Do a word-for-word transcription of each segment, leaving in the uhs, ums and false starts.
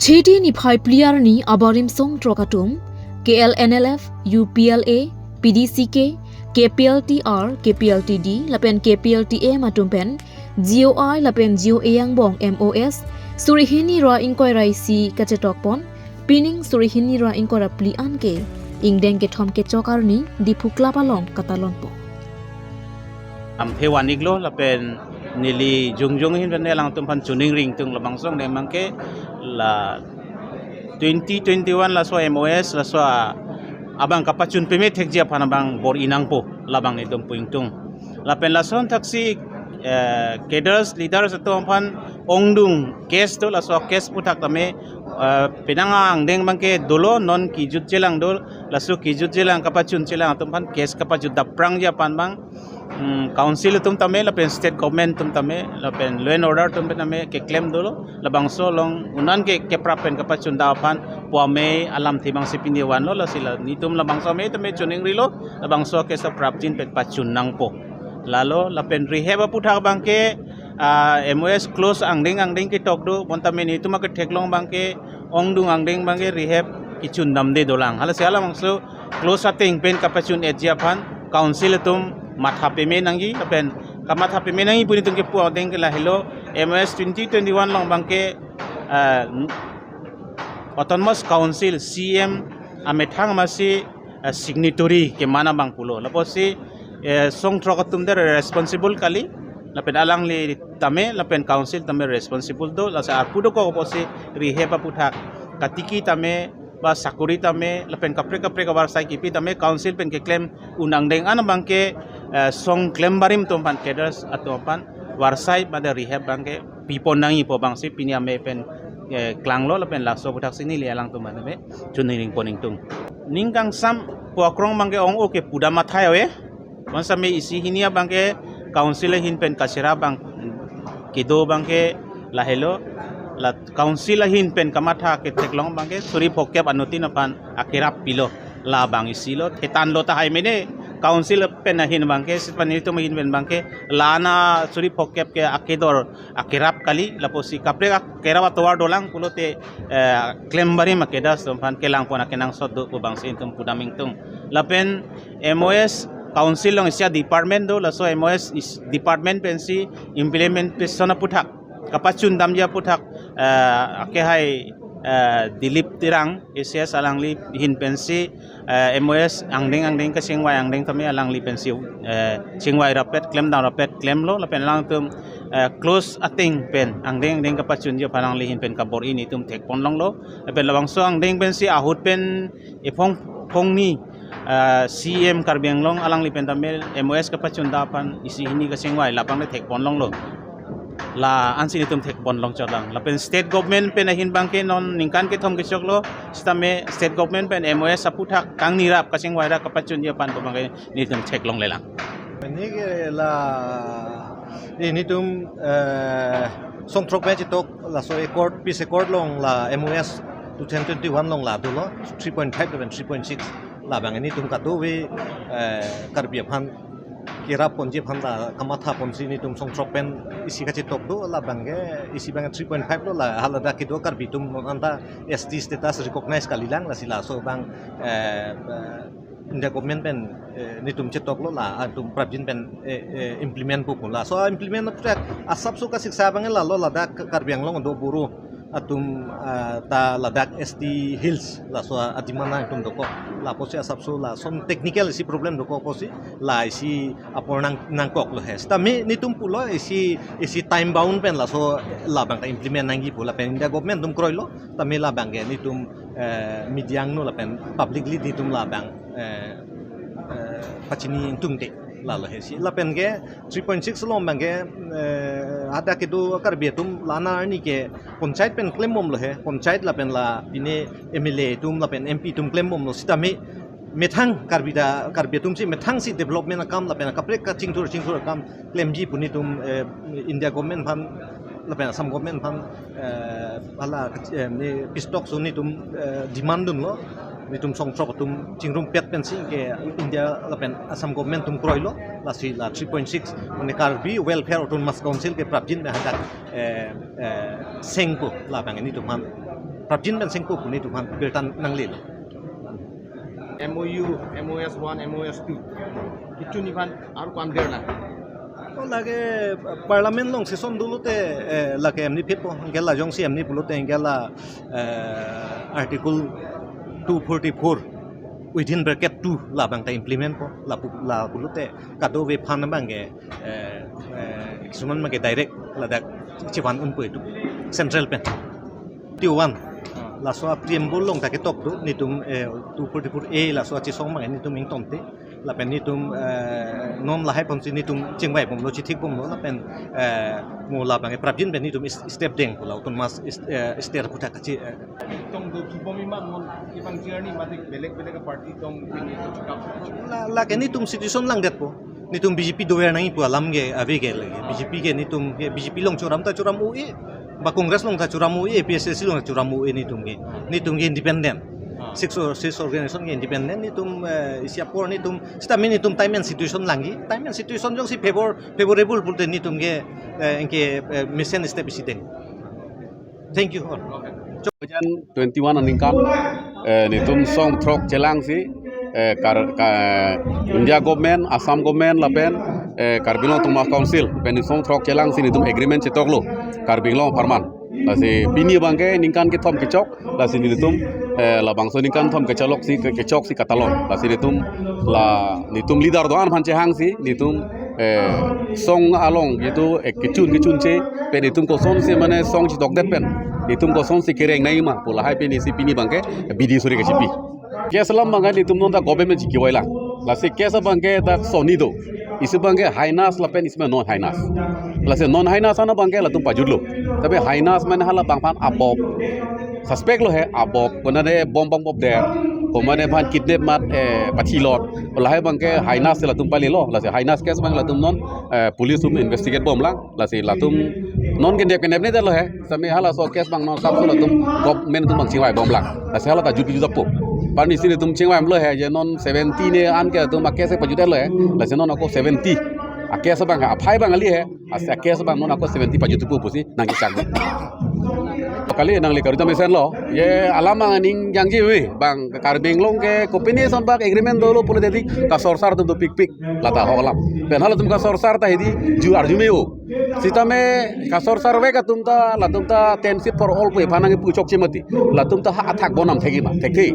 Thede niphai phli arni abarim songthrok atum, K L N L F, U P L A, P D C K, K P L T R, K P L T D, lapen K P L T M atum pen, G O I lapen G O A angbong M O S, suri hini ra ingkoi ra isi kachetokpon, pining suri hini ra ingkoi ra phli anke, ingdeng kethom kechok arni, Diphu Club along katalonpo. Amthe van-iklo lapen neli jongjong ahin pen alangtum aphan choningri ingtung, labangso angdeng abangke la twenty twenty-one laso M O S laso a-, abang kapachun peme thekji aphan abang bor-i nangpo, labang nelitum pu ingtung. Lapen lason thaksi, eh, cadres, leaders atum aphan ongdung case do, laso case aputhak tame, eh, penang angdeng abangke dolo, non kijutjelang do, laso kijutjelang kapachunjelang atum aphan case kapajut daprangji aphan abang, mm, council atum tame, lapen state government atum tame, lapen law and order atum tame keklem dolo, labangso along un-an ke keprap pen kapachun dam aphan pu amei alamthe abangsi pini vanlo, lasi la nelitum labangso amei tame choningrilo, labangso case prapjin pen pachun nangpo. Lalo, lapen rehab aputhak abangke, ah, M O S close angdeng angdeng ketok do, bonta nelitum aketheklong abangke, ongdung angdeng abangke rehab kechun damde dolang. Halasi halabangso close ateng pen kapachun-etji aphan council atum matha peme nangji, lapen kamatha peme nangji pu nelitum kepu angdeng ke lahelo, M O S twenty twenty-one along abangke, ah, Autonomous Council C M amethang amatsi, eh, signatory keman abang pulo. Lapusi, eh, songthrok atum ta responsible kali, lapen alangli tame, lapen council tame responsible do, lasi arpu dokok pusi rehab aputhak katiki tame, ba sakuri tame, lapen kaprek kaprek avarsai kipi tame, council pen keklem un angdeng an abangke, eh, song klem barim atum aphan, cadres atum aphan, varsai mate rehab abangke pipon nangji pu abangsi pini amei pen, eh, klanglo, lapen laso aputhak si neli alangtum aphan tame choningri pon ingtung. Ning kangsam pu akrong abangke ong-o ke pudam athai ave. Bonta neli isi hini abangke council ahin pen kacherap abang kedo abangke lahelo, la council ahin pen kamatha ketheklong abangke suri phokep anuttin aphan akerap pilo, labang isilo, thetan lo tahai mene, council pen ahin abangke, sitpan nelitum ahin pen abangke, la-an asuri phokep ke akedor akerap kali, lapusi kaprek akerap atovar dolang pulote, eh, klem barim a-cadres atum aphan kelang pon akenangsot do pu abangsi nelitum pudam ingtung. Lapen M O S council along isi a-department do, laso M O S is department pensi implementation aputhak, kapachun damji aputhak, eh, akehai, eh, Dilip Terang, A C S alangli ahin pensi, eh, M O S angdeng angdeng kachingvai angdeng tame alangli pensi, eh, chingvai rapet, klem dam rapet klemlo, lapen alangtum, eh, close ateng pen angdeng angdeng kapachunji aphan alangli ahin pen kabor-i nelitum thekpon longlo, lapen labangso angdeng pensi ahut pen ephong phongni, eh, C M Karbi Anglong alangli pen tame M O S kapachun dam aphan isi hini kachingvai labang le thekpon longlo. La-ansi nelitum thekpon long chotlang. Lapen state government pen ahin abangke non ningkan kethom kechoklo, sitame state government pen M O S aputhak kangni rap kachingvai rap kapachunji aphan pu abangke nelitum theklonglelang. Neke la, eh, nelitum, eh, songthrok pen chetok laso accord, peace accord along la M O S two thousand twenty-one along la dolo, three point five lapen three point six, labang nelitum kadokave, eh, Karbi aphan kerap ponji aphan la kamatha ponsi nelitum songthrok pen isi kachetok do, labangke isi abang three point five lo, la haladak kedo Karbi atum anta S T status recognize kalilang, lasi laso abang, eh, eh, India government pen, eh, nelitum chetoklo, la atum prapjin pen, eh, eh, implement pu pu. Laso implement aputhak asapso kasiksa abang lalo ladak Karbi Anglong do Boro atum, ah, ta ladak S T Hills laso a-demand atum dokok. Lapusi asapso lason technical isi problem dokok pusi la isi apor nang, nangkoklo he. Sitame nelitum pulo isi, isi time bound pen laso labang ta implement nangji pu lapen India government atum kroilo, tame labangke nelitum, eh, media angno lapen publicly nelitum labang, eh, eh, pachini ingtungte lalo he si. Lapenke three point six along abangke, eh, hadak kedo Karbi atum la-an arni ke panchayat pen klembomlo he, panchayat lapen la pine M L A atum lapen M P atum klembomlo, sitame methang Karbi ta, Karbi atumsi methangsi development akam lapen kaprek kachingthur chingthur akam klemji pu nelitum, eh, India government aphan lapen Assam government aphan, eh, hala, eh, ne peace talks nelitum, eh, demand dunlo, nelitum songthrok atum chingrumpet pensi ke India lapen Assam government atum kroilo, lasi la three point six mane Karbi Welfare Autonomous Council ke prapjin pen hadak, eh, eh, sengko labang nelitum aphan Prapjin pen sengko pu netum aphan birta nanglelo. M O U, M O S one, M O S two. Kechun aphan aru ko-an der lang? Oh, lake Parliament along session dolote, eh, lake M D P po, anke la jongsi M D P pulote anke la, eh, Article two forty-four within bracket two labang ta implement po, la pu-, la pulote kadokave aphan abangke, eh, eh, kisuman abangke direct ladak chevan unpo itum Central pen. T one. Laso a-preamble along ta ketok do, netum, eh, two forty-four A laso achesong abang netum ingtonte. Lapen netum, eh, non lahai ponsi netum chingvai bomlo, chithik bomlo, lapen, eh, mo labang prapjin pen netum is-, step deng pu la autonomous is-, eh, state aphuthak kachi, eh. Tong do kibom imat mon kibang journey mate belek belek party tong pini kachikap. La, lake netum situation langdetpo. Netum B J P dover nangji pu alam ke ave ke lake. B J P ke netum ke B J P along churam ta churam un-e. Ba Congress along ta churam un-e, A P H L C along ta churam un-e netum ke. Netum ke independent. Six or six organization ke independent. Netum, eh, isi apor netum, sitame netum time and situation langji. Time and situation jongsi favor, favorable pulote netum ke, eh, anke, eh, mesen step isi deng. Thank you all. Two thousand twenty-one aningkan, eh, netum song throk chelangsi, eh, kar-, ka-, India government, Assam government lapen, eh, Karbi Anglong Autonomous Council pen song throk chelangsi netum agreement chetoklo Karbi Anglong apharman. Lasi pini abangke ningkan kethom kechok, lasi netum, eh, labangso ningkan thom kechalok si, ke-, kechok si katalon. Lasi netum la, netum leader do-an aphan chehangsi netum, eh, song along jitu, eh, kechun kechunche pen netum kosonsi mane song chetokdet pen netum kosonsi kereng nangji ma pu lahai pen isi pini abangke bidi suri kachipi. Case alam abangke netum non ta government chikivai lang. Lasi case abangke dak sonni do. Isi abangke heinous lapen isi abang non heinous. Lasi non heinous an abangke latum pajutlo. Tapi heinous mane hala abang aphan abom. Suspect lo he abom. Konane bom bom bom der. Konane aphan kidnap mat, eh, pachilot. Lahai abangke heinous latum palilo. Lasi heinous case abang latum non, eh, police atum investigate bom lang. Lasi latum non kendep kendep ne lo he. Sitame halaso case abang non sapso latum government atum abang chingvai bom lang. Lasi hala ta jut jut po. Pani si netum chingvai lo he je non seventy ne an ke atum a-case pajut lo he. Lasi non ako seventy. A-case abang ha, aphai abang kali he. Lasi a-case abang non ako seventy pajut po pusi nangkechak. Kali nangli karu ta mesen lo. Ye alam abang aning jangji ave. Bang Karbi Anglong ke kopine ason bak agreement dolo pulo tadi kasorsar atum dopikpik. Lata ahok alam. Pen halatum kasorsar ta hedi ju arju me-o. Sitame kasorsarvek atum ta, latum ta ten seat for all pu aphan nangpu chokche mati. Latum ta ha athak bonam thekji ma, thekthe.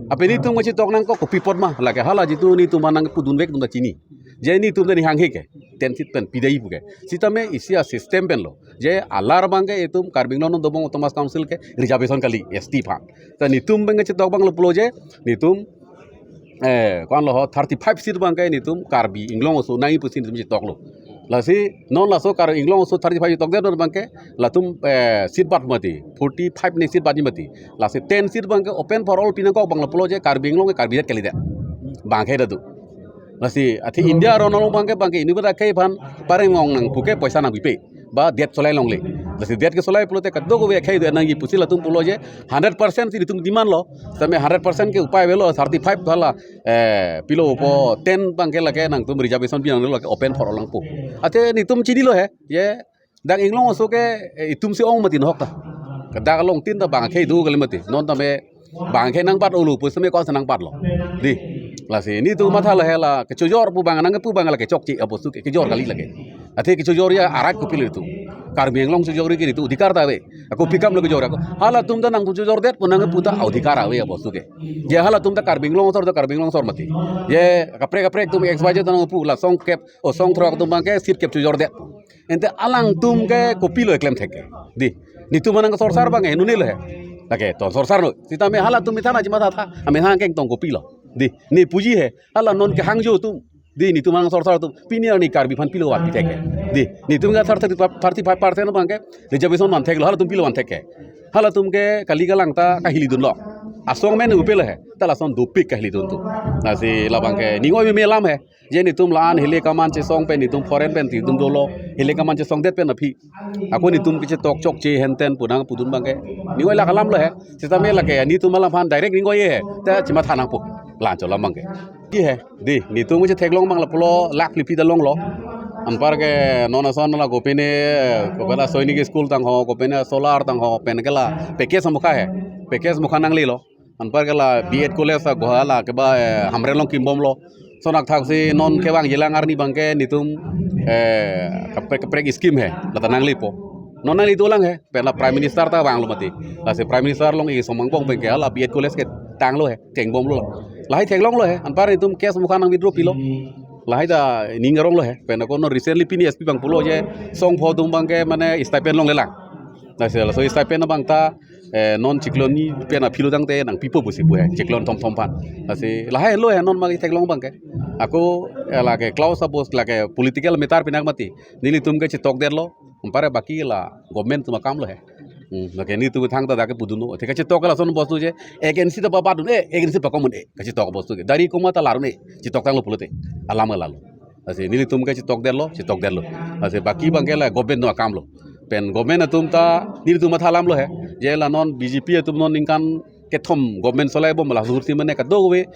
Lapen netum kachetok nangkok kopi apot ma, lake hala jitu netum aphan nangpudunvek atum ta chini. Je netum ta ning hanghe ke, ten seat pen pidai pu ke. Sitame isi a-system pen lo. Je alar abangke itum Karbi Anglong non dobom Autonomous Council ke reservation kali S T aphan. Ta netum abangke chetok abang lo pulo je, netum, eh, ko-an lo ho, thirty-five seat abangke netum Karbi Anglong aso nangji pusi netum chetoklo. Lasi non laso Karbi Anglong aso thirty-five chetokdet abangke latum, eh, seat bat mati, forty-five ne seat bat mati. Lasi ten seat abangke open for all pi nangkok abang lo pulo je Karbi Anglong ke Karbi det kalidet. Abangke dak do. Lasi athe India aron along abangke, abangke inut akhei aphan pareng long nang puke poisa nangpipe. Ba det solai longle. Lasi det ke solai pulote kadokave akhei do nangji pusi latum pulo je hundred percent si netum demand lo. Sitame hundred percent ke upai avelo, thirty-five hala, eh, pilo po ten abangke lake nangtum reservation pi nanglo, lake open for all nangpo. Athe netum chinilo he. Ye dak Anglong aso ke, eh, itum si ong mati nahok ta. Dak along tin ta abang akhei do kali mati. Non tame abang akhei nangbat olo pu sitame ko-an si nangbatlo. Dei. Lasi netum matha lo he la kechojor pu abang nangpu abang lake chokche abostu ke kejor kali lake. Athe kechojor ya arat kopilo itum. Karbi Anglong chojor ke itum adhikar ta ave. Ako pi akam lo kejor ako. Halatum ta nangpu chojordet pu nangpu ta adhikar ave abostu ke. Je halatum ta Karbi Anglong asor ta Karbi Anglong asor mati. Je kaprek kaprek atum X Y Z ta nangpu la song kep, o song throk atum abangke seat kep chojordet. Ante alangtum ke kopilo eklem thek ke. Dei. Netum aphan nangsorsar abang he, nune lo he. Lake, to sorsar lo. Sitame halatum methang aji matha tha. Amethang keng tong kopilo. Dei. Ne puji he. Hala non kehangjo atum. Dei, netum aphan nangsorsar atum. Pini arni Karbi aphan pilo vanpi thek ke. Dei. Netum ke thirty, thirty-five percent abangke reservation van theklo. Halatum pilo van thek ke. Halatum ke kali kalang ta kahilidunlo. Asong men upe lo he. Ta lason dopik kahilidun atum. Lasi labangke ning oi meme alam he. Je netum la-an hile kaman chesong pen netum foreign pen netum dolo, hile kaman chesongdet pen aphi. Ako netum kechetok chokche henten pu nangpudun abangke. Ning oi lake alam lo he. Sitame lake netum alam aphan direct ning oi he. Ta chematha nangpo. La-anchot alam abangke. Dei he. Dei, netum chetheklong abang la pulo lakh phli phli ta longlo. Anpar ke non ason la kopine, kopela Sainik School tangho, kopine solar tangho, pen ke la package amukha he. Package mukha nanglelo. Anpar ke la B Ed College agoha la keba, eh, Hamren along kimbomlo. Lason athak si non kevang jilang arni abang ke netum, eh, kaprek kaprek scheme he. Lata nanglipo. Non nangli dolang he. Pen la Prime Minister ta vanglo mati. Lasi Prime Minister along isom angbong pen ke la B Ed College ke tanglo he. Tengbomlo la. Lahai theklonglo he. Anpar netum case mukha nang withdraw pilo. Lahai ta ning aronglo he. Pen ako non recently pini S P abang pulo je song pho atum abang ke mane stipend longlelang. Lasi laso stipend abang ta, eh, non chiklo hini pen aphi lo tangte nangpipo pusi pu he. Chiklo thom thom aphan. Lasi lahai lo he non magi theklong abang ke. Ako, eh, lake clause abos lake political matter pinak mati. Nelitum ke chitokdetlo. Anpar baki la government atum akamlo he. Hmm, lake netum thangta dak ke pudunlo. Te kachitok lason bostu je agency ta papadun-e, agency pakomdun-e. Kachitok bostu ke. Dari komat ta larun-e. Chitoktanglo pulote. Alam lalo. Lasi nelitum ke chitokdetlo, chitokdetlo. Lasi baki abang ke la government atum akamlo. Pen government atum ta nelitum matha alamlo he. Je la non B J P atum non ningkan kethom government cholaibom la sursi mane kadokave.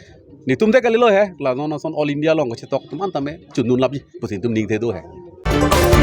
Netum te kalilo he. La non ason All India along kachitok atum an tame chundun lapji. Pusi netum ning the do he.